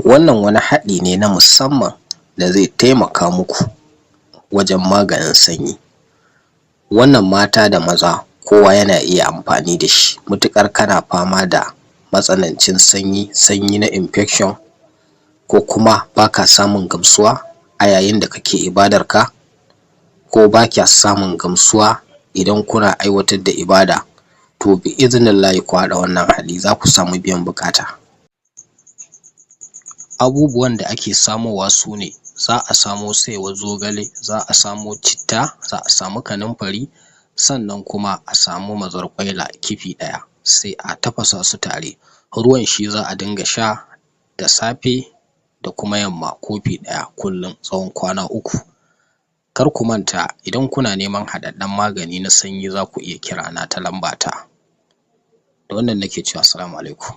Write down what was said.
Wannan wani haɗi ne na musamman da zai taimaka muku wajen maganin sanyi. Wannan mata da maza kowa yana iya amfani da shi matuƙar kana fama da matsanancin sanyi, sanyi na infection ko kuma ba ka samun gamsuwa a yayin da kake ibadarka ko ba kya samun gamsuwa idan kuna aiwatar da ibada, to bi'iznillahi ku haɗa wannan haɗi za ku samu biyan buƙata. Abubuwan da ake samowa su ne: za a samo saiwar zogale, za a samo citta, za a samu kanumfari, sannan kuma a samu mazarƙwaila kifi ɗaya, sai a tafasa su tare, ruwan shi za a dinga sha da safe da kuma yamma kofi ɗaya kullum tsawon kwana 3. Kar ku manta idan kuna neman haɗaɗɗen magani na sanyi za ku iya kirana ta lambata. Da wannan nake cewa assalamu alaikum.